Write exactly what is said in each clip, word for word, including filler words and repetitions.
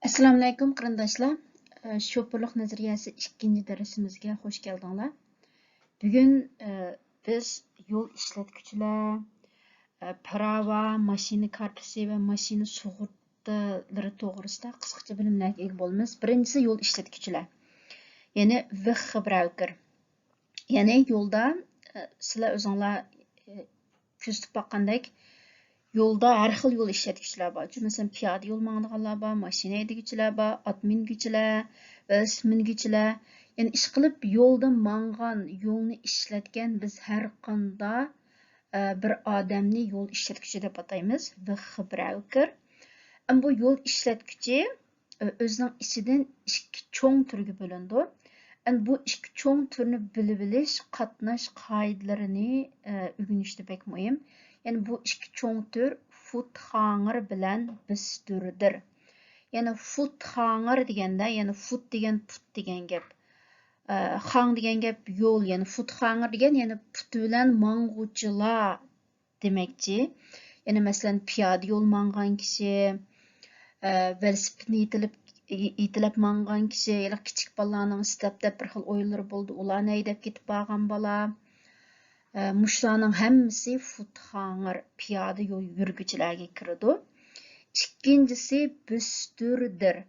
ئەسسالامۇئەلەيكۇم، قېرىنداشلار. ئە، شوپۇرلۇق نەزەرىيەسى ئىككىنچى دەرسىمىزگە خوش كەلدىڭلار. بۈگۈن، ئە، بىز يول ئىشلەتكۈچىلەر، ئە، پىراۋا، ماشىنا كارتىسى ۋە ماشىنا سۇغۇرتىلىرى توغرىسىدا قىسقىچە بىلىملەرگە ئىگە بولىمىز. بىرىنچىسى يول ئىشلەتكۈچىلەر. يەنى ۋېخبراۋكېر. يەنى يولدا، ئە، سىلەر ئۆزۈڭلار، ئە، كۆزىتىپ باققاندەك، يولدا ھەر خىل يول ئىشلەتكۈچىلەر بار. مەسىلەن، پىيادە يول ماڭىدىغانلار بار، ماشىنا ھەيدىگۈچىلەر بار، ئات مىنگۈچىلەر، ۋېلىسىپىت مىنگۈچىلەر. يەنى ئىشقىلىپ يولدا ماڭغان، يولنى ئىشلەتكەن بىز ھەر قانداق، ئە، بىر ئادەمنى يول ئىشلەتكۈچى دەپ ئاتايمىز، ۋېخبراۋكېر. ئەمما بۇ يول ئىشلەتكۈچى ئۆزىنىڭ ئىچىدىن ئىككى چوڭ تۈرگە بۆلۈنىدۇ. ئەمدى بۇ ئىككى چوڭ تۈرنى بىلىۋېلىش قاتناش قائىدىلىرىنى، ئە، ئۆگىنىشتە بەك مۇھىم. يەنى بۇ ئىككى چوڭ تۈر فۇتخاڭېر بىلەن بىستۈردېر. يەنى فۇتخاڭېر دېگەندە، يەنى فۇت دېگەن پۇت دېگەن گەپ. ئە، خاڭ دېگەن گەپ يول، يەنى فۇتخاڭېر دېگەن، يەنى پۇت بىلەن ماڭغۇچىلار دېمەكچى. يەنى مەسىلەن، پىيادە يول ماڭغان كىشى، ئە، ۋېلىسىپىتنى يېتىلىپ، يېتىلەپ ماڭغان كىشى، ياكى كىچىك بالىلارنىڭ ئىستەپ دەپ بىر خىل ئويۇنلىرى بولىدۇ، ئۇلارنى ھەيدەپ كېتىپ بارغان بالا. ئە، مۇشۇلارنىڭ ھەممىسى فۇتخاڭېر، پىيادە يول يۈرگۈچىلەرگە كىرىدۇ. ئىككىنچىسى بىستۈردېر.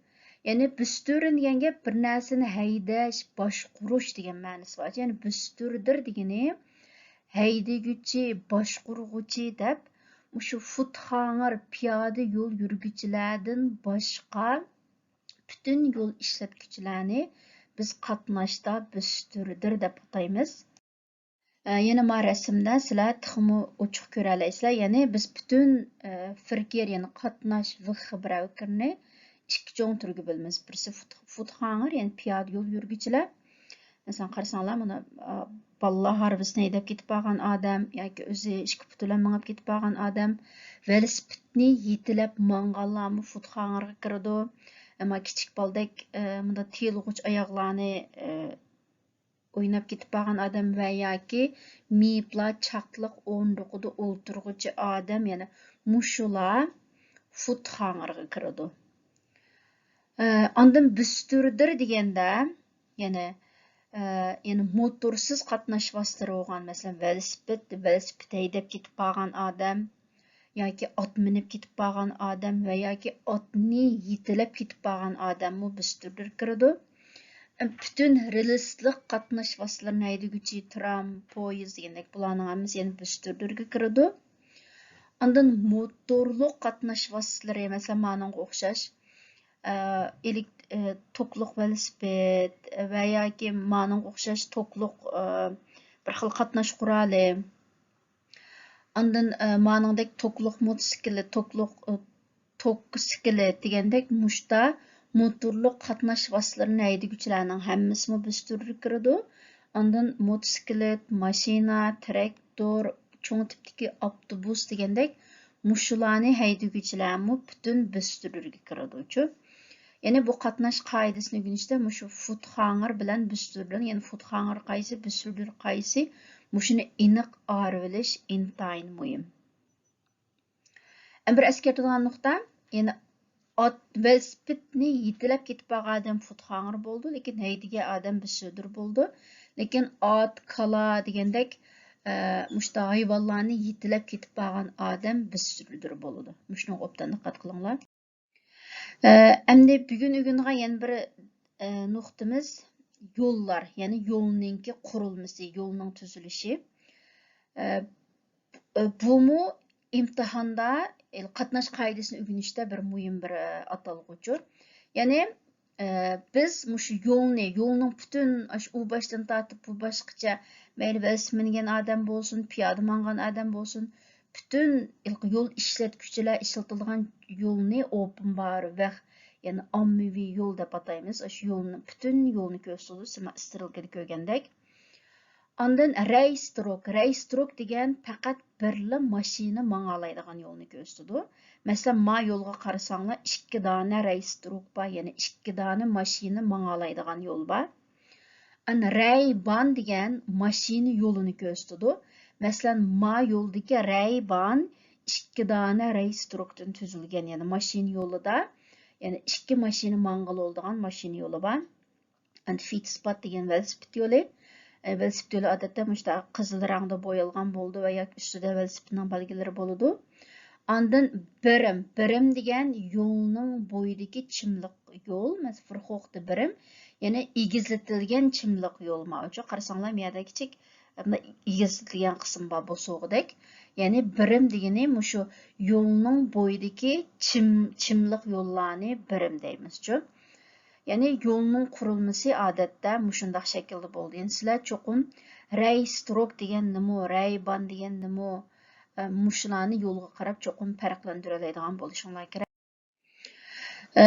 يەنى بىستۈرىن دېگەن گەپ بىر نەرسىنى ھەيدەش، باشقۇرۇش دېگەن مەنىسى بار. يەنى بىستۈردېر دېگىنى ھەيدىگۈچى، باشقۇرغۇچى دەپ، مۇشۇ فۇتخاڭېر، پىيادە يول يۈرگۈچىلەردىن باشقا پۈتۈن يول ئىشلەتكۈچىلەرنى بىز قاتناشتا بىستۈردېر دەپ ئاتايمىز. ئە، يەنە ما رەسىمدە سىلەر تېخىمۇ ئوچۇق كۆرەلەيسىلەر. يەنى بىز پۈتۈن، ئە، فېركېر، يەنى قاتناش ۋېخبراۋكېرنى ئىككى چوڭ تۈرگە بۆلىمىز. بىرسى فۇت-، فۇتخاڭېر، يەنى پىيادە يول يۈرگۈچىلەر. مەسىلەن، قارىساڭلار، مانا، ئا، بالىلار ھارۋىسىنى ھەيدەپ كېتىپ بارغان ئادەم ياكى ئۆزى ئىككى پۇتى بىلەن مېڭىپ كېتىپ بارغان ئادەم، ۋېلىسىپىتنى يېتىلەپ ماڭغانلارمۇ فۇتخاڭېرغا كىرىدۇ. ئەمما كىچىك بالىدەك، ئە، مۇنداق تىيىلغۇچ ئاياغلارنى، ئە، ئويناپ كېتىپ بارغان ئادەم ۋە ياكى مېيىپلار چاقلىق ئورۇندۇقىدا ئولتۇرغۇچى ئادەم، يەنى مۇشۇلار فۇتخاڭېرغا كىرىدۇ. ئە، ئاندىن بىستۈردېر دېگەندە، يەنى، ئە، يەنى موتورسىز قاتناش ۋاسىتىلىرى بولغان، مەسىلەن، ۋېلىسىپىت، ۋېلىسىپىت ھەيدەپ كېتىپ بارغان ئادەم ياكى ئات مىنىپ كېتىپ بارغان ئادەم ۋە ياكى ئاتنى يېتىلەپ كېتىپ بارغان ئادەممۇ بىستۈردېرگە كىرىدۇ. پۈتۈن رېلىسلىق قاتناش ۋاسىتىلىرىنى ھەيدىگۈچى، ترام، پويىز دېگەندەك، بۇلارنىڭ ھەممىسى يەنە بىستۈردېرگە كىرىدۇ. ئاندىن موتورلۇق قاتناش ۋاسىتىلىرى، مەسىلەن، مانىڭغا ئوخشاش، ئە، ئېلېك-، ئە، توكلۇق ۋېلىسىپىت ۋە ياكى مانىڭغا ئوخشاش توكلۇق، ئە، بىر خىل قاتناش قورالى. ئاندىن، ئە، مانىڭدەك توكلۇق موتوسىكلىت، توكلۇق، ئە، توك سىكلىت دېگەندەك مۇشتا موتورلۇق قاتناش ۋاسىتىلىرىنى ھەيدىگۈچىلەرنىڭ ھەممىسىمۇ بىستۈردىن كىرىدۇ. ئاندىن موتوسىكلىت، ماشىنا، تىراكتور، چوڭ تىپتىكى ئاپتوبۇس دېگەندەك مۇشۇلارنى ھەيدىگۈچىلەرمۇ پۈتۈن بىستۈردىن كىرىدۇچۇ. يەنى بۇ قاتناش قائىدىسىنى ئۆگىنىشتە مۇشۇ فۇتخاڭىر بىلەن بىستۈردىن، يەنى فۇتخاڭىر قايسى، بىستۈردىن قايسى، مۇشۇنى ئېنىق ئايرىۋېلىش ئىنتايىن مۇھىم. ئەمدى بىر ئەسكەرتىدىغان نۇقتا، يەنى ئات، ۋېلىسىپىتنى يېتىلەپ كېتىپ بارغان ئادەم فۇتخاڭىر بولىدۇ، لېكىن ھەيدىگەن ئادەم بىستۈردىن بولىدۇ. لېكىن ئات، كالا دېگەندەك، ئە، مۇشۇنداق ھايۋانلارنى يېتىلەپ كېتىپ بارغان ئادەم بىستۈردىن بولىدۇ. مۇشۇنىڭغا ئوبدان دىققەت قىلىڭلار. ئە، ئەمدى بۈگۈن ئۆگىنىدىغان يەنە بىر، ئە، نۇقتىمىز يوللار، يەنى يولنىڭكى قۇرۇلمىسى، يولنىڭ تۈزۈلۈشى. ئە، ئە، بۇمۇ ئىمتىھاندا، ئە، قاتناش قائىدىسىنى ئۆگىنىشتە بىر مۇھىم بىر، ئە، ئاتالغۇچۇ. يەنى، ئە، بىز مۇشۇ يولنى، يولنىڭ پۈتۈن ئاشۇ ئۇ باشتىن تارتىپ بۇ باشقىچە، مەيلى ۋېلىسىپىت مىنگەن ئادەم بولسۇن، پىيادە ماڭغان ئادەم بولسۇن، پۈتۈن يول ئىشلەتكۈچىلەر ئىشلىتىدىغان يولنى ئوپېن بار ۋە، يەنى ئاممىۋى يول دەپ ئاتايمىز. ئاشۇ يولنى، پۈتۈن يولنى كۆرسىتىدۇ، سىلەر ئىسترېلكىدە كۆرگەندەك. ئاندىن رەيستروك. رەيستروك دېگەن پەقەت بىرلا ماشىنا ماڭالايدىغان يولنى كۆرسىتىدۇ. مەسىلەن، ما يولغا قارىساڭلار، ئىككى دانە رەيستروك بار، يەنى ئىككى دانە ماشىنا ماڭالايدىغان يول بار. ئاندىن رەيبان دېگەن ماشىنا يولىنى كۆرسىتىدۇ. مەسىلەن، ما يولدىكى رەيبان ئىككى دانە رەيستروكتىن تۈزۈلگەن، يەنى ماشىنا يولىدا يەنى ئىككى ماشىنا ماڭغىلى بولىدىغان ماشىنا يولى بار. ئەمدى فىتسپات دېگەن ۋېلىسىپىت يولى. ئە، ۋېلىسىپىت يولى ئادەتتە مۇشۇنداق قىزىل رەڭدە بويالغان بولىدۇ ۋە ياكى ئۈستىدە ۋېلىسىپىتنىڭ بەلگىلىرى بولىدۇ. ئاندىن بېرىم. بېرىم دېگەن يولنىڭ بويىدىكى چىملىق يول، مەسىلەن، فېرخوختا بېرىم، يەنى ئېگىزلىتىلگەن چىملىق يول. ماۋۇچۇ قارىساڭلار، مۇ يەردە كىچىك ئېگىزلىتىلگەن قىسىم بار بوسۇغىدەك. يەنى بېرىم دېگىنى مۇشۇ يولنىڭ بويىدىكى چىم، چىملىق يوللارنى بېرىم دەيمىزچۇ. يەنى يولنىڭ قۇرۇلمىسى ئادەتتە مۇشۇنداق شەكىلدە بولىدۇ. يەنى سىلەر چوقۇم رەي ستروك دېگەن نېمە، رەي بان دېگەن نېمە، ئە، مۇشۇلارنى يولغا قاراپ چوقۇم پەرقلەندۈرەلەيدىغان بولۇشۇڭلار كېرەك. ئە،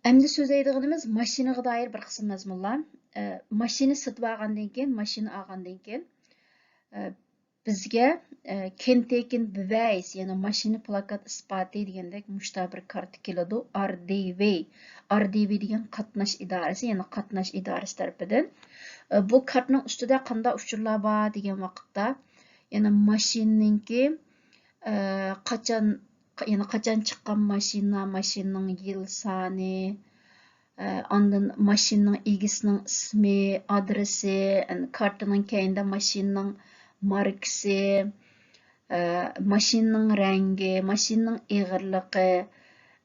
ئەمدى سۆزلەيدىغىنىمىز ماشىنىغا دائىر بىر قىسىم مەزمۇنلار. ئە، ماشىنا سېتىۋالغاندىن كېيىن، ماشىنا ئالغاندىن كېيىن، ئە، بىزگە، ئە، كېنتېكېن بىۋەيس، يەنى ماشىنا پلاكات ئىسپاتى دېگەندەك مۇشتا بىر كارتا كېلىدۇ. ئار دى ۋەي، ئار دى ۋەي دېگەن قاتناش ئىدارىسى، يەنى قاتناش ئىدارىسى تەرىپىدىن. ئە، بۇ كارتنىڭ ئۈستىدە قانداق ئۇچۇرلار بار دېگەن ۋاقىتتا، يەنى ماشىنىنىڭكى، ئە، قاچان، يەنى قاچان چىققان ماشىنا، ماشىنىنىڭ يىل سانى، ئە، ئاندىن ماشىنىنىڭ ئىگىسىنىڭ ئىسمى، ئادرېسى، ئەن-، كارتىنىڭ كەينىدە ماشىنىنىڭ ماركىسى، ئە، ماشىنىنىڭ رەڭگى، ماشىنىنىڭ ئېغىرلىقى،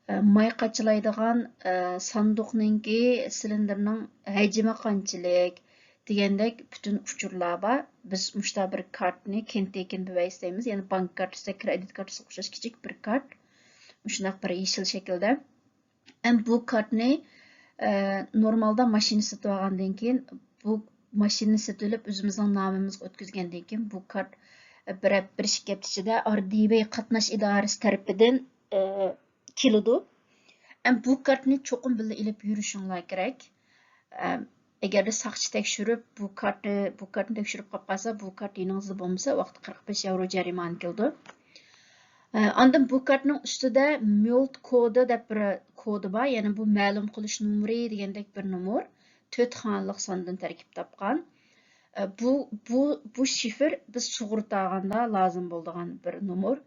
ئە، ماي قاچىلايدىغان، ئە، ساندۇقنىڭكى سىلىندىرنىڭ ھەجمى قانچىلىك دېگەندەك پۈتۈن ئۇچۇرلار بار. بىز مۇشتا بىر كارتنى كېنتېكېن بىۋەيس دەيمىز، يەنى بانك كارتىسى، كرېدىت كارتىسىغا ئوخشاش كىچىك بىر كارت. مۇشۇنداق بىر يېشىل شەكىلدە. ئەم بۇ كارتنى، ئە، نورمالدا ماشىنا سېتىۋالغاندىن كېيىن، بۇ ماشىنىنى سېتىۋېلىپ، ئۆزىمىزنىڭ نامىمىزغا ئۆتكۈزگەندىن كېيىن، بۇ كارت، ئە، بىر ھەپ-، بىر ئىككى ھەپتە ئىچىدە ئار دى ۋەي قاتناش ئىدارىسى تەرىپىدىن، ئە، كېلىدۇ. ئەم بۇ كارتنى چوقۇم بىللە ئېلىپ يۈرۈشۈڭلار كېرەك. ئەم، ئەگەردە ساقچى تەكشۈرۈپ، بۇ كارتنى، بۇ كارتنى تەكشۈرۈپ قاپ قالسا، بۇ كارت يېنىڭىزدا بولمىسا، ۋاقىتتا قىرىق بەش ياۋرو جەرىمانە كېلىدۇ. ئە، ئاندىن بۇ كارتنىڭ ئۈستىدە ميولت كودى دەپ بىر كودى بار، يەنى بۇ مەلۇم قىلىش نومۇرى دېگەندەك بىر نومۇر، تۆت خانىلىق ساندىن تەركىب تاپقان. ئە، بۇ، بۇ، بۇ شىفىر بىز سۇغۇرتا ئالغاندا لازىم بولىدىغان بىر نومۇر.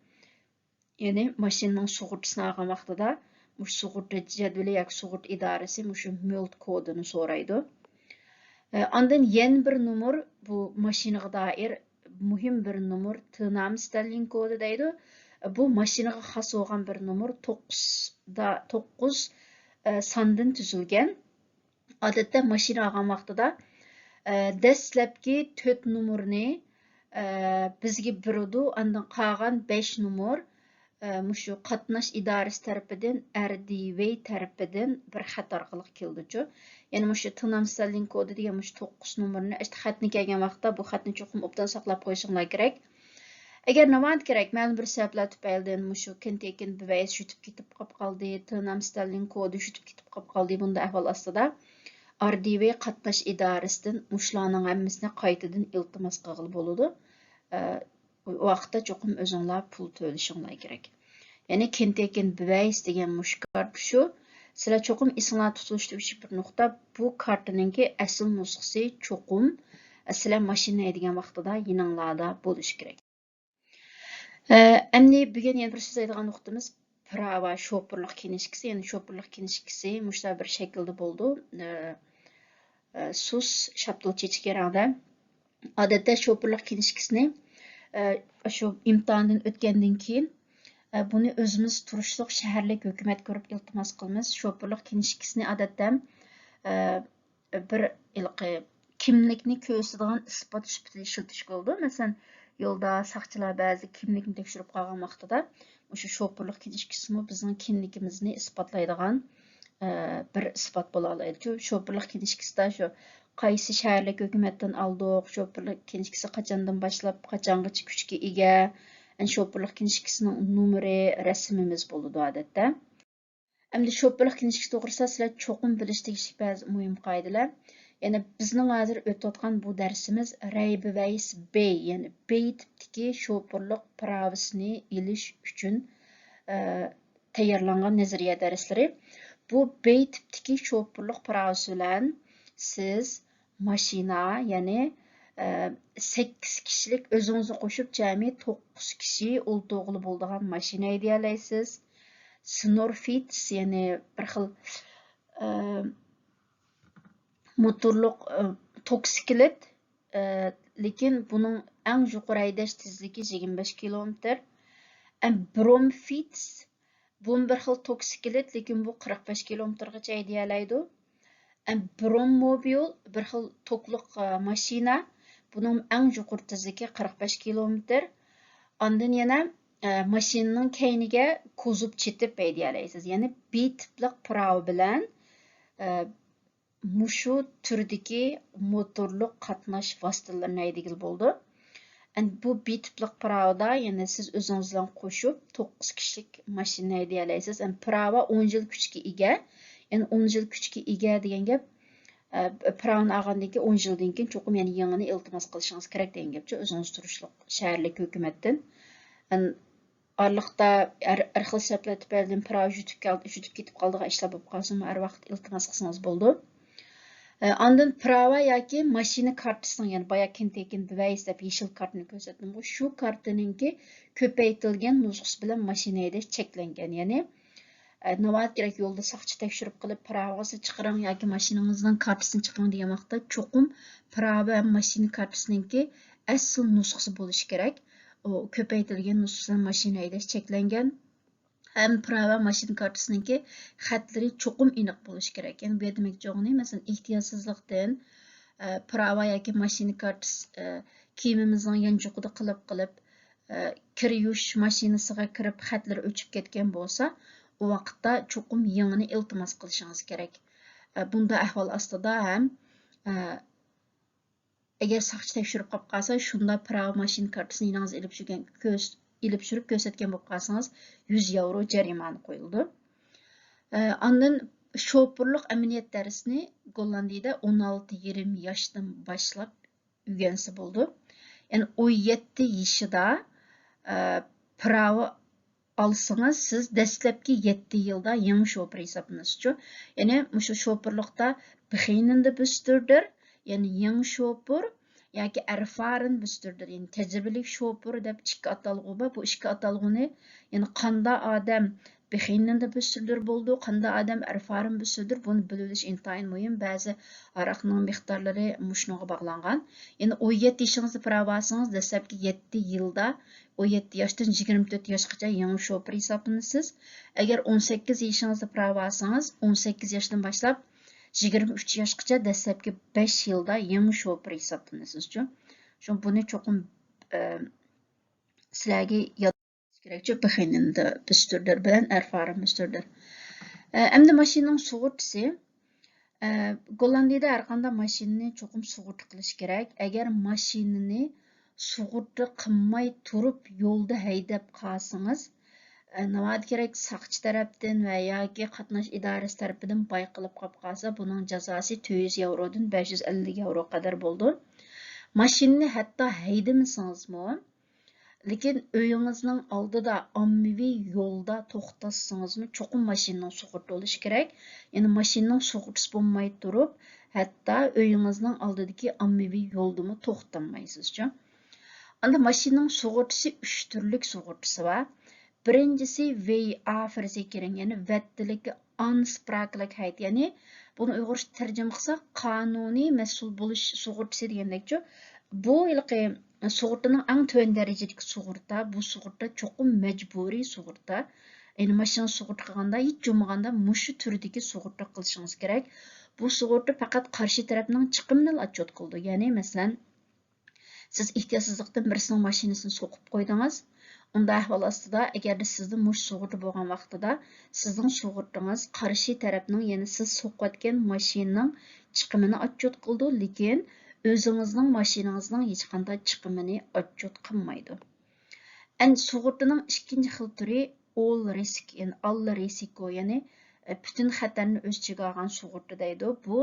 يەنى ماشىنىنىڭ سۇغۇرتىسىنى ئالغان ۋاقتىدا مۇشۇ سۇغۇرتا جەدۋىلى ياكى سۇغۇرتا ئىدارىسى مۇشۇ ميولت كودىنى سورايدۇ. ئە، ئاندىن يەنە بىر نومۇر، بۇ ماشىنىغا دائىر مۇھىم بىر نومۇر، تىنام ستالىن كودى دەيدۇ. بۇ ماشىنىغا خاس بولغان بىر نومۇر، توققۇز دا-، توققۇز، ئە، ساندىن تۈزۈلگەن. ئادەتتە ماشىنا ئالغان ۋاقتىدا، ئە، دەسلەپكى تۆت نومۇرنى، ئە، بىزگە بېرىدۇ، ئاندىن قالغان بەش نومۇر، ئە، مۇشۇ قاتناش ئىدارىسى تەرىپىدىن، ئار دى ۋەي تەرىپىدىن بىر خەت ئارقىلىق كېلىدۇچۇ. يەنى مۇشۇ تىنام ستالىن كودى دېگەن مۇشۇ توققۇز نومۇرنى، ئىشتە خەتنى كەلگەن ۋاقىتتا بۇ خەتنى چوقۇم ئوبدان ساقلاپ قويۇشۇڭلار كېرەك. ئەگەر ناۋادا كېرەك، مەلۇم بىر سەۋەبلەر تۈپەيلىدىن مۇشۇ كېنتېكىن بىۋەيس يۈتۈپ كېتىپ قاپ قالدى، تىنام ستالىن كودى يۈتۈپ كېتىپ قاپ قالدى، بۇنداق ئەھۋال ئاستىدا ئار دى ۋەي قاتناش ئىدارىسىدىن مۇشۇلارنىڭ ھەممىسىنى قايتىدىن ئىلتىماس قىلغىلى بولىدۇ. ئە، ئۇ ۋاقىتتا چوقۇم ئۆزۈڭلار پۇل تۆلىشىڭلار كېرەك. يەنى كېنتېكىن بىۋەيس دېگەن مۇشۇ كارت شۇ. سىلەر چوقۇم ئېسىڭلاردا تۇتۇلۇشى تېگىشلىك بىر نۇقتا، بۇ كارتىنىڭكى ئەسلى نۇسخىسى چوقۇم، ئە، سىلەر ماشىنا ھەيدىگەن ۋاقتىدا يېنىڭلاردا بولۇشى كېرەك. ئە، ئەمدى بۈگۈن يەنە بىر سۆزلەيدىغان نۇقتىمىز پىراۋا شوپۇرلۇق كىنىشكىسى. يەنى شوپۇرلۇق كىنىشكىسى مۇشۇنداق بىر شەكىلدە بولىدۇ. ئە، ئە، سۇس شاپتۇل چېچىكى رەڭدە. ئادەتتە شوپۇرلۇق كىنىشكىسىنى، ئە، شۇ ئىمتىھاندىن ئۆتكەندىن كېيىن، ئە، بۇنى ئۆزىمىز تۇرۇشلۇق شەھەرلىك ھۆكۈمەتكە كۆرۈپ ئىلتىماس قىلىمىز. شوپۇرلۇق كىنىشكىسىنى ئادەتتە، ئە، بىر ھېلىقى كىملىكنى كۆرسىتىدىغان ئىسپات سۈپىتىدە ئىشلىتىشكە بولىدۇ. مەسىلەن، يولدا ساقچىلار بەزى كىملىكنى تەكشۈرۈپ قالغان ۋاقتىدا، مۇشۇ شوپۇرلۇق كىنىشكىسىمۇ بىزنىڭ كىملىكىمىزنى ئىسپاتلايدىغان، ئە، بىر ئىسپات بولالايدۇ. شۇ شوپۇرلۇق كىنىشكىسىدا شۇ قايسى شەھەرلىك ھۆكۈمەتتىن ئالدۇق، شوپۇرلۇق كىنىشكىسى قاچاندىن باشلاپ قاچانغىچە كۈچكە ئىگە، ئەنە شوپۇرلۇق كىنىشكىسىنىڭ نومۇرى، رەسىمىمىز بولىدۇ ئادەتتە. ئەمدى شوپۇرلۇق كىنىشكىسى توغرىسىدا سىلەر چوقۇم بىلىش تېگىشلىك بەزى مۇھىم قائىدىلەر. يەنى بىزنىڭ ھازىر ئۆتۈۋاتقان بۇ دەرسىمىز رەيبىۋەيس بەي، يەنى بەي تىپتىكى شوپۇرلۇق پىراۋىسىنى ئېلىش ئۈچۈن، ئە، تەييارلانغان نەزەرىيە دەرسلىرى. بۇ بەي تىپتىكى شوپۇرلۇق پىراۋىسى بىلەن سىز ماشىنا، يەنى، ئە، سەككىز كىشىلىك ئۆزىڭىزنى قوشۇپ جەمئىي توققۇز كىشى ئولتۇرغىلى بولىدىغان ماشىنا ھەيدىيەلەيسىز. سنورفىتس، يەنى بىر خىل، ئە، موتورلۇق، ئە، توكسىكلېت، ئە، لېكىن بۇنىڭ ئەڭ يۇقىرى ھەيدەش تېزلىكى يىگىرمە بەش كىلومېتىر. ئەم، برومفىتس، بۇمۇ بىر خىل توكسىكلېت، لېكىن بۇ قىرىق بەش كىلومېتىرغىچە ھەيدىيەلەيدۇ. ئەم، برومموبىل، بىر خىل توكلۇق، ئە، ماشىنا، بۇنىڭ ئەڭ يۇقىرى تېزلىكى قىرىق بەش كىلومېتىر. ئاندىن يەنە، ئە، ماشىنىنىڭ كەينىگە كوزۇپ چېتىپ ھەيدىيەلەيسىز. يەنى بى تىپلىق پىراۋا بىلەن، ئە، مۇشۇ تۈردىكى موتورلۇق قاتناش ۋاسىتىلىرىنى ھەيدىگىلى بولىدۇ. ئەمدى بۇ بى تىپلىق پىراۋىدا يەنە سىز ئۆزىڭىز بىلەن قوشۇپ توققۇز كىشىلىك ماشىنا ھەيدىيەلەيسىز. ئەمدى پىراۋا ئون يىل كۈچكە ئىگە. يەنى ئون يىل كۈچكە ئىگە دېگەن گەپ، ئە، پىراۋىنى ئالغاندىن كېيىن ئون يىلدىن كېيىن چوقۇم يەنە يېڭىنى ئىلتىماس قىلىشىڭىز كېرەك دېگەن گەپچۇ، ئۆزىڭىز تۇرۇشلۇق شەھەرلىك ھۆكۈمەتتىن. ئەن-، ئارىلىقتا ھەر، ھەر خىل سەۋەبلەر تۈپەيلىدىن پىراۋا يۈتۈپ كەل-، يۈتۈپ كېتىپ قالىدىغان ئىشلار بولۇپ قالسىمۇ، ھەر ۋاقىت ئىلتىماس قىلسىڭىز بولىدۇ. ئە، ئاندىن پىراۋا ياكى ماشىنا كارتىسىنىڭ، يەنى بايا كېنتېكىن دىۋەيس دەپ يېشىل كارتىنى كۆرسەتتىمغۇ، شۇ كارتىنىڭكى كۆپەيتىلگەن نۇسخىسى بىلەن ماشىنا ھەيدەش چەكلەنگەن. يەنى، ئە، ناۋادا كېرەك يولدا ساقچى تەكشۈرۈپ قېلىپ، پىراۋىڭىزنى چىقىرىڭ ياكى ماشىنىڭىزنىڭ كارتىسىنى چىقىرىڭ دېگەن ۋاقىتتا، چوقۇم پىراۋا ھەم ماشىنا كارتىسىنىڭكى ئەسلى نۇسخىسى بولۇشى كېرەك. ئۇ كۆپەيتىلگەن نۇسخىسى بىلەن ماشىنا ھەيدەش چەكلەنگەن. ھەم پىراۋا ماشىنا كارتىسىنىڭكى خەتلىرى چوقۇم ئېنىق بولۇشى كېرەك. يەنى بۇ يەردە دېمەكچى بولغىنى، مەسىلەن، ئېھتىياتسىزلىقتىن، ئە، پىراۋا ياكى ماشىنا كارتىسى، ئە، كىيىمىمىزنىڭ يانچۇقىدا قىلىپ قېلىپ، ئە، كىر يۇيۇش ماشىنىسىغا كىرىپ خەتلىرى ئۆچۈپ كەتكەن بولسا، ئۇ ۋاقىتتا چوقۇم يېڭىنى ئىلتىماس قىلىشىڭىز كېرەك. ئە، بۇنداق ئەھۋال ئاستىدا ھەم، ئە، ئەگەر ساقچى تەكشۈرۈپ قاپ قالسا، شۇنداق پىراۋا ماشىنا كارتىسىنى يېنىڭىزدا ئېلىپ يۈرگەن، كۆرس-، ئېلىپ يۈرۈپ كۆرسەتكەن بولۇپ قالسىڭىز، يۈز ياۋرو جەرىمانە قويۇلىدۇ. ئە، ئاندىن شوپۇرلۇق ئەمەلىيەت دەرسىنى گوللاندىيىدە ئون ئالتە يېرىم ياشتىن باشلاپ ئۆگەنسە بولىدۇ. يەنى ئون يەتتە يېشىدا، ئە، پىراۋا ئالسىڭىز، سىز دەسلەپكى يەتتە يىلدا يېڭى شوپۇر ھېسابلىنىسىزچۇ. يەنى مۇشۇ شوپۇرلۇقتا بېخىنىندە بىستۈردۇر، يەنى يېڭى شوپۇر ياكى ئەرفارىن بىستۈردۇر، يەنى تەجرىبىلىك شوپۇر دەپ ئىككى ئاتالغۇ بار. بۇ ئىككى ئاتالغۇنى، يەنى قاندا ئادەم بېخىنىندە بىستۈردۈر بولىدۇ، قاندا ئادەم ئەرفارىن بىستۈردۇر، بۇنى بىلىۋېلىش ئىنتايىن مۇھىم. بەزى ھاراقنىڭ مىقدارلىرى مۇشۇنىڭغا باغلانغان. يەنى ئون يەتتە يېشىڭىزدا پىراۋا ئالسىڭىز، دەسلەپكى يەتتە يىلدا، ئون يەتتە ياشتىن يىگىرمە تۆت ياشقىچە يېڭى شوپۇر ھېسابلىنىسىز. ئەگەر ئون سەككىز يېشىڭىزدا پىراۋا ئالسىڭىز، ئون سەككىز ياشتىن باشلاپ يىگىرمە ئۈچ ياشقىچە دەسلەپكى بەش يىلدا يېڭى شوپۇر ھېسابلىنىسىزچۇ. شۇ بۇنى چوقۇم، ئە، سىلەرگە ياد كېرەكچۇ، بېخىنىندە بىستۈردۇر بىلەن ئەرفارىن بىستۈردۇر. ئە، ئەمدى ماشىنىنىڭ سۇغۇرتىسى. ئە، گوللاندىيىدە ھەر قانداق ماشىنىنى چوقۇم سۇغۇرتا قىلىش كېرەك. ئەگەر ماشىنىنى سۇغۇرتا قىلماي تۇرۇپ يولدا ھەيدەپ قالسىڭىز، ئە، ناۋادا كېرەك ساقچى تەرەپتىن ۋە ياكى قاتناش ئىدارىسى تەرىپىدىن بايقىلىپ قاپ قالسا، بۇنىڭ جازاسى تۆت يۈز ياۋرودىن بەش يۈز ئەللىك ياۋرو قەدەر بولىدۇ. ماشىنىنى ھەتتا ھەيدىمىسىڭىزمۇ، لېكىن ئۆيىڭىزنىڭ ئالدىدا ئاممىۋى يولدا توختاتسىڭىزمۇ، چوقۇم ماشىنىنىڭ سۇغۇرتا بولۇشى كېرەك. يەنى ماشىنىنىڭ سۇغۇرتىسى بولماي تۇرۇپ، ھەتتا ئۆيىڭىزنىڭ ئالدىدىكى ئاممىۋى يولدىمۇ توختىتالمايسىزچۇ. ئاندىن ماشىنىنىڭ سۇغۇرتىسى، ئۈچ تۈرلۈك سۇغۇرتىسى بار. بىرىنچىسى ۋېي ئا فىرسىكېرىڭ، يەنى ۋەتتىلىك ئانسپراكلىك ھەيت، يەنى بۇنى ئۇيغۇرچە تەرجىمە قىلساق، قانۇنىي مەسئۇل بولۇش سۇغۇرتىسى دېگەندەكچۇ. بۇ ھېلىقى سۇغۇرتىنىڭ ئەڭ تۆۋەن دەرىجىدىكى سۇغۇرتا. بۇ سۇغۇرتا چوقۇم مەجبۇرىي سۇغۇرتا. يەنى ماشىنا سۇغۇرتا قىلغاندا ھېچ بولمىغاندا مۇشۇ تۈردىكى سۇغۇرتا قىلىشىڭىز كېرەك. بۇ سۇغۇرتا پەقەت قارشى تەرەپنىڭ چىقىمىنىلا ئوتچوت قىلىدۇ. يەنى مەسىلەن، سىز ئېھتىياتسىزلىقتىن بىرسىنىڭ ماشىنىسىنى سوقۇپ قويدىڭىز. ئۇنداق ئەھۋال ئاستىدا، ئەگەردە سىزدە مۇشۇ سۇغۇرتا بولغان ۋاقتىدا، سىزنىڭ سۇغۇرتىڭىز قارشى تەرەپنىڭ، يەنى سىز سوقۇۋەتكەن ماشىنىنىڭ چىقىمىنى ئوتچوت قىلىدۇ، لېكىن ئۆزىڭىزنىڭ ماشىنىڭىزنىڭ ھېچقانداق چىقىمىنى ئوتچوت قىلمايدۇ. ئەن سۇغۇرتىنىڭ ئىككىنچى خىل تۈرى ئول رىسك، يەنى ئاللا رىسكو، يەنى، ئە، پۈتۈن خەتەرنى ئۆز ئىچىگە ئالغان سۇغۇرتا دەيدۇ. بۇ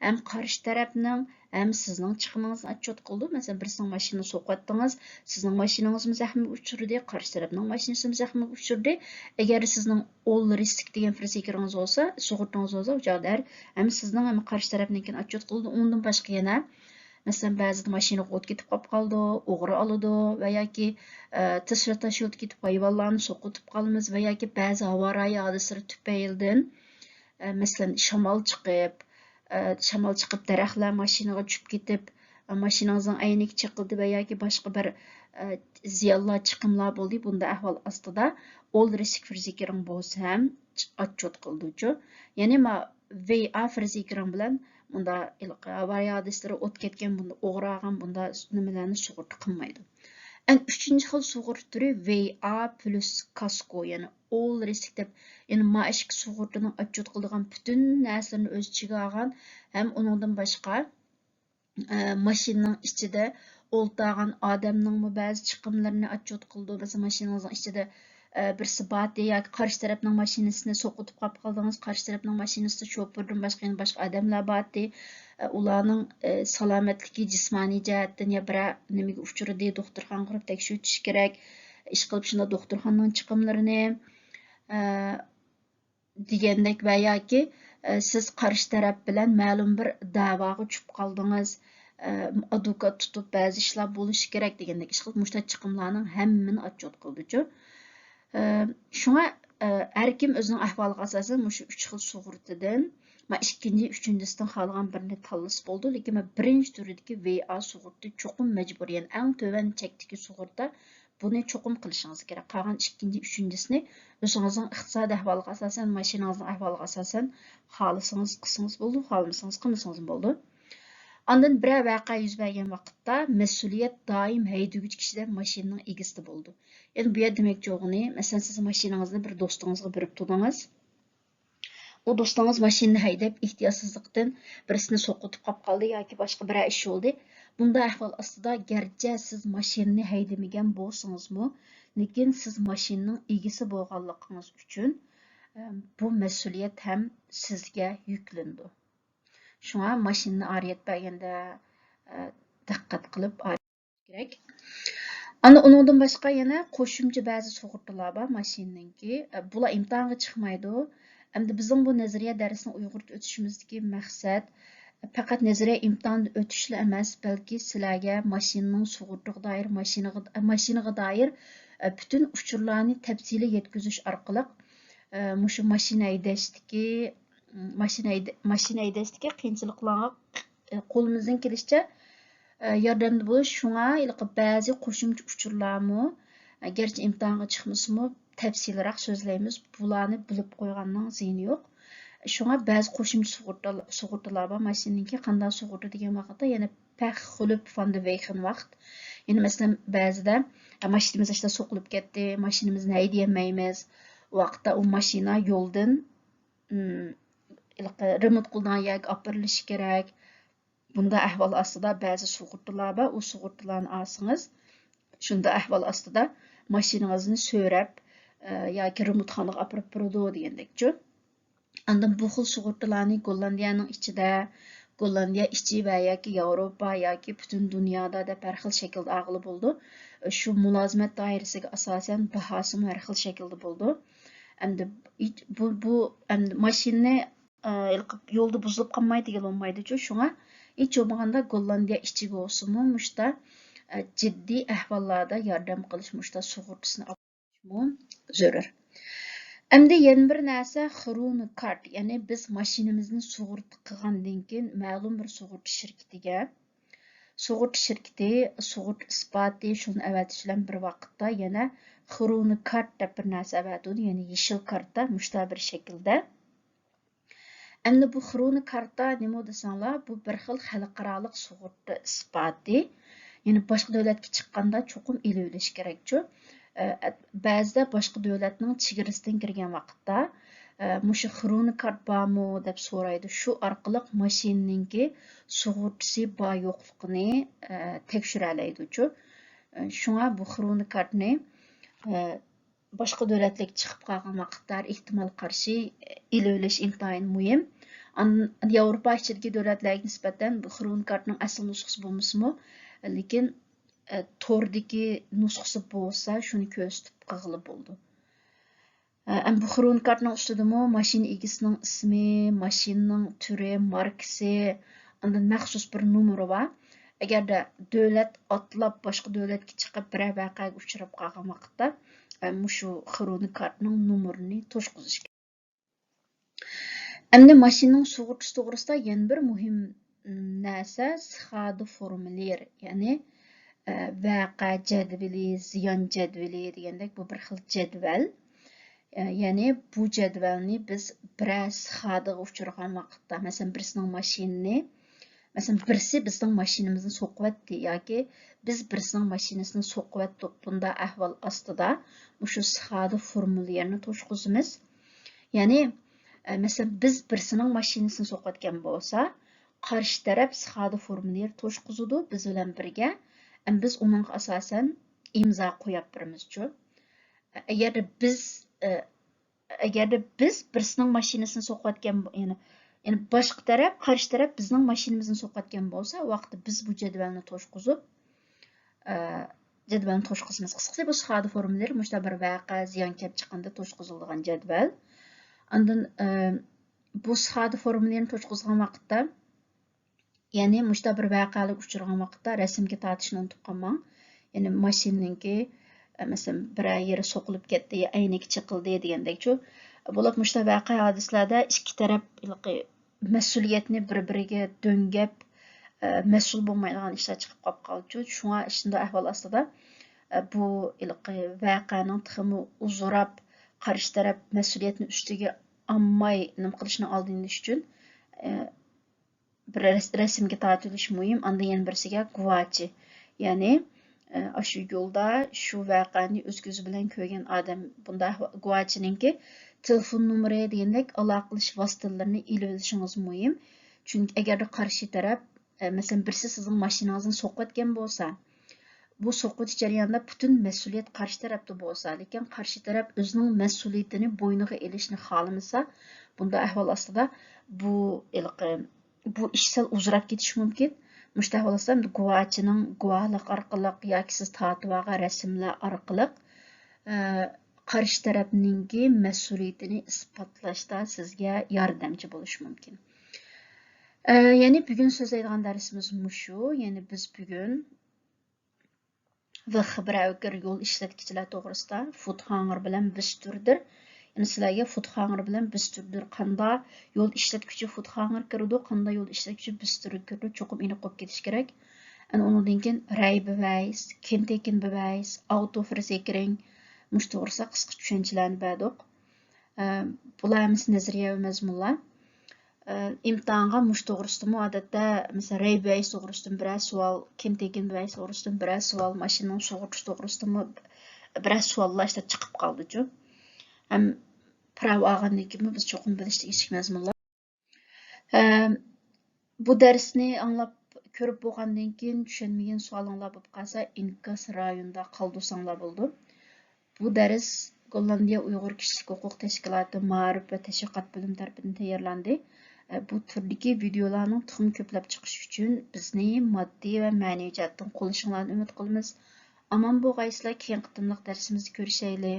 ھەم قارشى تەرەپنىڭ، ھەم سىزنىڭ چىقىمىڭىزنى ئوتچوت قىلىدۇ. مەسىلەن، بىرسىنىڭ ماشىنىنى سوقۇۋەتتىڭىز، سىزنىڭ ماشىنىڭىزمۇ زەخمىگە ئۇچرىدى، قارشى تەرەپنىڭ ماشىنىسىمۇ زەخمىگە ئۇچرىدى. ئەگەر سىزنىڭ ئول رىسك دېگەن فىرسېكىرىڭىز بولسا، سۇغۇرتىڭىز بولسا، ئۇ چاغدا ھەر، ھەم سىزنىڭ، ھەم قارشى تەرەپنىڭكىنى ئوتچوت قىلىدۇ. ئۇنىڭدىن باشقا يەنە مەسىلەن، بەزىدە ماشىنىغا ئوت كېتىپ قاپ قالىدۇ، ئوغرى ئالىدۇ ۋە ياكى، ئە، تېشىلاتاش يولىدا كېتىپ ھايۋانلارنى سوقۇۋېتىپ قالىمىز ۋە ياكى بەزى ھاۋارايى ھادىسىلىرى تۈپەيلىدىن، ئە، مەسىلەن، شامال چىقىپ، ئە، شامال چىقىپ دەرەخلەر ماشىنىغا چۈشۈپ كېتىپ، ئە، ماشىنىڭىزنىڭ ئەينىكى چېقىلدى ۋە ياكى باشقا بىر، ئە، زىيانلار، چىقىملار بولدى. بۇنداق ئەھۋال ئاستىدا ئول رىسك فرزىكىرىڭ بولسا ھەم ئاتچوت قىلىدۇچۇ. يەنى ما ۋي ئا فرزىكىرىڭ بىلەن مۇندا ھېلىقى ئاۋارىيە ھادىسىلىرى، ئوت كەتكەن، بۇندا ئوغرى ئالغان، بۇندا نېمىلەرنى سۇغۇرتا قىلمايدۇ. ئەڭ ئۈچىنچى خىل سۇغۇرتا تۈرى ۋي ئا پلۇس كاسكو، يەنى ئول رىسك دەپ، يەنى ما ئىككى سۇغۇرتىنىڭ ئاتچوت قىلىدىغان پۈتۈن نەرسىلىرىنى ئۆز ئىچىگە ئالغان ھەم ئۇنىڭدىن باشقا، ئە، ماشىنىنىڭ ئىچىدە ئولتۇرغان ئادەمنىڭمۇ بەزى چىقىملىرىنى ئاتچوت قىلىدۇ. مەسىلەن، ماشىنىڭىزنىڭ ئىچىدە، ئە، بىرسى بارتى ياكى قارشى تەرەپنىڭ ماشىنىسىنى سوقۇۋېتىپ قاپ قالدىڭىز، قارشى تەرەپنىڭ ماشىنىسىدا شوپۇردىن باشقا يەنە باشقا ئادەملەر بارتى. ئە، ئۇلارنىڭ، ئە، سالامەتلىكى جىسمانىي جەھەتتىن يا بىرەر نېمىگە ئۇچرىدى، دوختۇرخانىغا بېرىپ تەكشۈرتۈش كېرەك. ئىشقىلىپ شۇنداق دوختۇرخانىنىڭ چىقىملىرىنى، ئە، دېگەندەك ۋە ياكى، ئە، سىز قارشى تەرەپ بىلەن مەلۇم بىر دەۋاغا چۈشۈپ قالدىڭىز، ئە، ئادۋوكات تۇتۇپ بەزى ئىشلار بولۇشى كېرەك دېگەندەك ئىشقىلىپ مۇشۇنداق چىقىملارنىڭ ھەممىنى ئاتچوت قىلىدۇچۇ. ئە، شۇڭا، ئە، ھەر كىم ئۆزىنىڭ ئەھۋالىغا ئاساسەن مۇشۇ ئۈچ خىل سۇغۇرتىدىن، ما، ئىككىنچى، ئۈچىنچىسىدىن خالىغان بىرىنى تاللىسا بولىدۇ. لېكىن مەن بىرىنچى تۈردىكى ۋى ئا سۇغۇرتا چوقۇم مەجبۇرىي، يەنى ئەڭ تۆۋەن چەكتىكى سۇغۇرتا. بۇنى چوقۇم قىلىشىڭىز كېرەك. قالغان ئىككىنچى، ئۈچىنچىسىنى ئۆزىڭىزنىڭ ئىقتىسادىي ئەھۋالىغا ئاساسەن، ماشىنىڭىزنىڭ ئەھۋالىغا ئاساسەن خالىسىڭىز قىلسىڭىز بولىدۇ، خالىمىسىڭىز قىلمىسىڭىزمۇ بولىدۇ. ئاندىن بىرەر ۋەقە يۈز بەرگەن ۋاقىتتا مەسئۇلىيەت دائىم ھەيدىگۈچى كىشىدە، ماشىنىنىڭ ئىگىسىدە بولىدۇ. يەنى بۇ يەردە دېمەكچى بولغىنى، مەسىلەن، سىز ماشىنىڭىزنى بىر دوستىڭىزغا بېرىپ تۇردىڭىز. ئۇ دوستىڭىز ماشىنىنى ھەيدەپ ئېھتىياتسىزلىقتىن بىرسىنى سوقۇۋېتىپ قاپ قالدى ياكى باشقا بىرەر ئىش بولدى. بۇنداق ئەھۋال ئاستىدا گەرچە سىز ماشىنىنى ھەيدىمىگەن بولسىڭىزمۇ، لېكىن سىز ماشىنىنىڭ ئىگىسى بولغانلىقىڭىز ئۈچۈن، ئە، بۇ مەسئۇلىيەت ھەم سىزگە يۈكلىنىدۇ. شۇڭا ماشىنىنى ئارىيەت بەرگەندە، ئە، دىققەت قىلىپ كېرەك. ئاندىن ئۇنىڭدىن باشقا يەنە قوشۇمچە بەزى سۇغۇرتىلار بار ماشىنىنىڭكى. بۇلار ئىمتىھانغا چىقمايدۇ. ئەمدى بىزنىڭ بۇ نەزەرىيە دەرسىنى ئۇيغۇرچە ئۆتۈشىمىزدىكى مەقسەت پەقەت نەزەرىيە ئىمتىھانىدا ئۆتۈشلا ئەمەس، بەلكى سىلەرگە ماشىنىنىڭ سۇغۇرتىغا دائىر، ماشىنىغا، ماشىنىغا دائىر، ئە، پۈتۈن ئۇچۇرلارنى تەپسىلىي يەتكۈزۈش ئارقىلىق، ئە، مۇشۇ ماشىنا ھەيدەشتىكى، ماشىنا ھەيدە-، ماشىنا ھەيدەشتىكى قىيىنچىلىقلارغا، ئە، قولىمىزدىن كېلىشىچە ئە، ياردەمدە بولۇش. شۇڭا ھېلىقى بەزى قوشۇمچە ئۇچۇرلارمۇ، ئە، گەرچە ئىمتىھانغا چىقمىسىمۇ، تەپسىلىيرەك سۆزلەيمىز. بۇلارنى بىلىپ قويغاننىڭ زىيىنى يوق. شۇڭا بەزى قوشۇمچە سۇغۇرتا، سۇغۇرتىلار بار. ماشىنىنىڭكى قانداق سۇغۇرتا دېگەن ۋاقىتتا يەنە پەخ خۇلۈپ فان دە ۋېيخېن ۋاخت. يەنى مەسىلەن، بەزىدە، ئە، ماشىنىمىز ئاشتا سوقۇلۇپ كەتتى، ماشىنىمىزنى ھەيدىيەلمەيمىز. ئۇ ۋاقىتتا ئۇ ماشىنا يولدىن، ئىم، ھېلىقى رېمونت قىلىدىغان يەرگە ئاپىرىلىشى كېرەك. بۇنداق ئەھۋال ئاستىدا بەزى سۇغۇرتىلار بار، ئۇ سۇغۇرتىلارنى ئالسىڭىز، شۇنداق ئەھۋال ئاستىدا ماشىنىڭىزنى سۆرەپ، ئە، ياكى رېمونتخانىغا ئاپىرىپ بېرىدۇ دېگەندەكچۇ. ئاندىن بۇ خىل سۇغۇرتىلارنى گوللاندىيەنىڭ ئىچىدە، گوللاندىيە ئىچى ۋە ياكى ياۋروپا ياكى پۈتۈن دۇنيادا دەپ ھەر خىل شەكىلدە ئالغىلى بولىدۇ. شۇ مۇلازىمەت دائىرىسىگە ئاساسەن باھاسىمۇ ھەر خىل شەكىلدە بولىدۇ. ئەمدى بۇ، بۇ، ئەمدى ماشىنىنى ئە، ھېلىقى يولدا بۇزۇلۇپ قالماي دېگىلى بولمايدۇچۇ. شۇڭا ھېچ بولمىغاندا گوللاندىيە ئىچىگە بولسىمۇ مۇشتا، ئە، جىددىي ئەھۋاللاردا ياردەم قىلىش مۇشتا سۇغۇرتىسىنى ئاپىرىشمۇ زۆرۈر. ئەمدى يەنە بىر نەرسە خرونو كارت، يەنى بىز ماشىنىمىزنى سۇغۇرتا قىلغاندىن كېيىن مەلۇم بىر سۇغۇرتا شىركىتىگە سۇغۇرتا شىركىتى، سۇغۇرتا ئىسپاتى، شۇنى ئەۋەتىش بىلەن بىر ۋاقىتتا يەنە خرونو كارت دەپ بىر نەرسە ئەۋەتىدۇ، يەنى يېشىل كارتا مۇشتا بىر شەكىلدە. ئەمدى بۇ خرونو كارتا نېمە دېسەڭلار، بۇ بىر خىل خەلقئارالىق سۇغۇرتا ئىسپاتى. يەنى باشقا دۆلەتكە چىققاندا چوقۇم ئېلىۋېلىش كېرەكچۇ. ئە، بەزىدە باشقا دۆلەتنىڭ چېگرىسىدىن كىرگەن ۋاقىتتا، ئە، مۇشۇ خرونو كارت بارمۇ دەپ سورايدۇ. شۇ ئارقىلىق ماشىنىنىڭكى سۇغۇرتىسى بار يوقلۇقىنى، ئە، تەكشۈرەلەيدۇچۇ. ئە، شۇڭا بۇ خرونو كارتنى، ئە، باشقا دۆلەتلەرگە چىقىپ قالغان ۋاقىتلار ئېھتىمال قارشى ئېلىۋېلىش ئىنتايىن مۇھىم. ئاندىن ياۋروپا ئىچىدىكى دۆلەتلەرگە نىسبەتەن بۇ خرونو كارتنىڭ ئەسلى نۇسخىسى بولمىسىمۇ، لېكىن، ئە، توردىكى نۇسخىسى بولسا شۇنى كۆرسىتىپ قىلغىلى بولىدۇ. ئە، ئەمدى بۇ خرونو كارتنىڭ ئۈستىدىمۇ ماشىنا ئىگىسىنىڭ ئىسمى، ماشىنىنىڭ تۈرى، ماركىسى، ئاندىن مەخسۇس بىر نومۇرى بار. ئەگەردە دۆلەت ئاتلاپ باشقا دۆلەتكە چىقىپ بىرەر ۋەقەگە ئۇچراپ قالغان ۋاقىتتا، ئە، مۇشۇ خرونىك كارتىنىڭ نومۇرىنى توشقۇزۇش كېرەك. ئەمدى ماشىنىنىڭ سۇغۇرتىسى توغرىسىدا يەنە بىر مۇھىم نەرسە سخادىفورمۇلېر، يەنى، ئە، ۋەقە جەدۋىلى، زىيان جەدۋىلى دېگەندەك بۇ بىر خىل جەدۋەل. ئە، يەنى بۇ جەدۋەلنى بىز بىرەر سخادىغا ئۇچرىغان ۋاقىتتا، مەسىلەن، بىرسىنىڭ ماشىنىنى، مەسىلەن، بىرسى بىزنىڭ ماشىنىمىزنى سوقۇۋەتتى ياكى بىز بىرسىنىڭ ماشىنىسىنى سوقۇۋەتتۇق، بۇنداق ئەھۋال ئاستىدا مۇشۇ سخادىفورمۇلېرنى توشقۇزىمىز. يەنى، ئە، مەسىلەن، بىز بىرسىنىڭ ماشىنىسىنى سوقۇۋەتكەن بولسا، قارشى تەرەپ سخادىفورمۇلېر توشقۇزىدۇ بىز بىلەن بىرگە. ئەم، بىز ئۇنىڭغا ئاساسەن ئىمزا قويۇپ بېرىمىزچۇ. ئەگەردە بىز، ئە، ئەگەردە بىز بىرسىنىڭ ماشىنىسىنى سوقۇۋەتكەن، يەنى، يەنى باشقا تەرەپ، قارشى تەرەپ بىزنىڭ ماشىنىمىزنى سوقۇۋەتكەن بولسا، ئۇ ۋاقىتتا بىز بۇ جەدۋەلنى توشقۇزۇپ، ئە، جەدۋەلنى توشقۇزىمىز. قىسقىسى، بۇ سخادىفورمۇلېر مۇشۇنداق بىر ۋەقە، زىيان كەپ چىققاندا توشقۇزۇلىدىغان جەدۋەل. ئاندىن، ئە، بۇ سخادىفورمۇلېرنى توشقۇزغان ۋاقىتتا، يەنى مۇشۇنداق بىر ۋەقەلىك ئۇچرىغان ۋاقىتتا رەسىمگە تارتىشنى ئۇنتۇپ قالماڭ. يەنى ماشىنىنىڭكى، ئە، مەسىلەن، بىرەر يېرى سوقۇلۇپ كەتتى، يا ئەينىكى چېقىلدى دېگەندەكچۇ. بولۇپ مۇشۇنداق ۋەقە ھادىسىلەردە ئىككى تەرەپ ھېلىقى مەسئۇلىيەتنى بىر-بىرىگە دۆڭگەپ، ئە، مەسئۇل بولمايدىغان ئىشلار چىقىپ قاپ قالىدۇ. شۇڭا شۇنداق ئەھۋال ئاستىدا، ئە، بۇ ھېلىقى ۋەقەنىڭ تېخىمۇ ئۇزىراپ، قارشى تەرەپ مەسئۇلىيەتنى ئۈستىگە ئالماي نېمە قىلىشنىڭ ئالدىنى ئېلىش ئۈچۈن، ئە، بىر رەس-، رەسىمگە تارتىۋېلىش مۇھىم. ئاندىن يەنە بىرسىگە گۇۋاچى. يەنى، ئە، ئاشۇ يولدا شۇ ۋەقەنى ئۆز كۆزى بىلەن كۆرگەن ئادەم. بۇنداق ئەھۋا-، گۇۋاچىنىڭكى تېلېفون نومۇرى دېگەندەك ئالاقىلىشىش ۋاسىتىلىرىنى ئېلىۋېلىشىڭىز مۇھىم. چۈنكى ئەگەردە قارشى تەرەپ، ئە، مەسىلەن، بىرسى سىزنىڭ ماشىنىڭىزنى سوقۇۋەتكەن بولسا، بۇ سوقۇۋېتىش جەريانىدا پۈتۈن مەسئۇلىيەت قارشى تەرەپتە بولسا، لېكىن قارشى تەرەپ ئۆزىنىڭ مەسئۇلىيىتىنى بوينىغا ئېلىشنى خالىمىسا، بۇنداق ئەھۋال ئاستىدا بۇ ھېلىقى بۇ ئىش سەل ئۇزىراپ كېتىشى مۇمكىن. مۇشۇنداق بولسا، ئەمدى گۇۋاچىنىڭ گۇۋاھلىق ئارقىلىق ياكى سىز تارتىۋالغان رەسىملەر ئارقىلىق، ئە، قارشى تەرەپنىڭكى مەسئۇلىيىتىنى ئىسپاتلاشتا سىزگە ياردەمچى بولۇشى مۇمكىن. ئە، يەنى بۈگۈن سۆزلەيدىغان دەرسىمىز مۇشۇ. يەنى بىز بۈگۈن ۋىخ بىرەۋكىر يول ئىشلەتكۈچىلەر توغرىسىدا، فۇتخاڭېر بىلەن ۋىستۇردېر. يەنى سىلەرگە فۇتخاڭېر بىلەن ۋىستۇردېر قاندا يول ئىشلەتكۈچى فۇتخاڭېر كىرىدۇ، قاندا يول ئىشلەتكۈچى ۋىستۇردېر كىرىدۇ، چوقۇم ئېنىق بولۇپ كېتىش كېرەك. ئەنە ئۇنىڭدىن كېيىن رەيبىۋەيس، كېنتېكېنبېۋەيس، ئاۋتوفرسېكرىڭ، مۇشۇ توغرىسىدا قىسقا چۈشەنچىلەرنى بەردۇق. ئە، بۇلار ھەممىسى نەزەرىيەۋى مەزمۇنلار. ئىمتىھانغا مۇشۇ توغرىسىدىمۇ، ئادەتتە، مەسىلەن، رەيبەيس توغرىسىدىمۇ بىرەر سوئال، كېنتېكېنبېۋەيس توغرىسىدىمۇ بىرەر سوئال، ماشىنىنىڭ سۇغۇرتىسى توغرىسىدىمۇ بىرەر سوئاللار ئىشلەپ چىقىپ قالىدىچۇ. ھەم پىراۋا ئالغاندىن كېيىنمۇ بىز چوقۇم بىلىش تېگىشلىك مەزمۇنلار. ئەم، بۇ دەرسنى ئاڭلاپ كۆرۈپ بولغاندىن كېيىن، چۈشەنمىگەن سوئالىڭلار بولۇپ قالسا، ئىنكاس رايوندا قالدۇرساڭلار بولىدۇ. بۇ دەرس گوللاندىيە ئۇيغۇر كىشىلىك ھوقۇق تەشكىلاتى مائارىپ ۋە تەشۋىقات بۆلۈمى تەرىپىدىن تەييارلاندى. بۇ تۈردىكى ۋىدېئولارنىڭ تېخىمۇ كۆپلەپ چىقىشى ئۈچۈن بىزنى ماددىي ۋە مەنىۋى جەھەتتىن قوللىشىڭلارنى ئۈمىد قىلىمىز. ئامان بولغايسىلەر، كېيىنكى قېتىملىق دەرسىمىزدە كۆرۈشەيلى.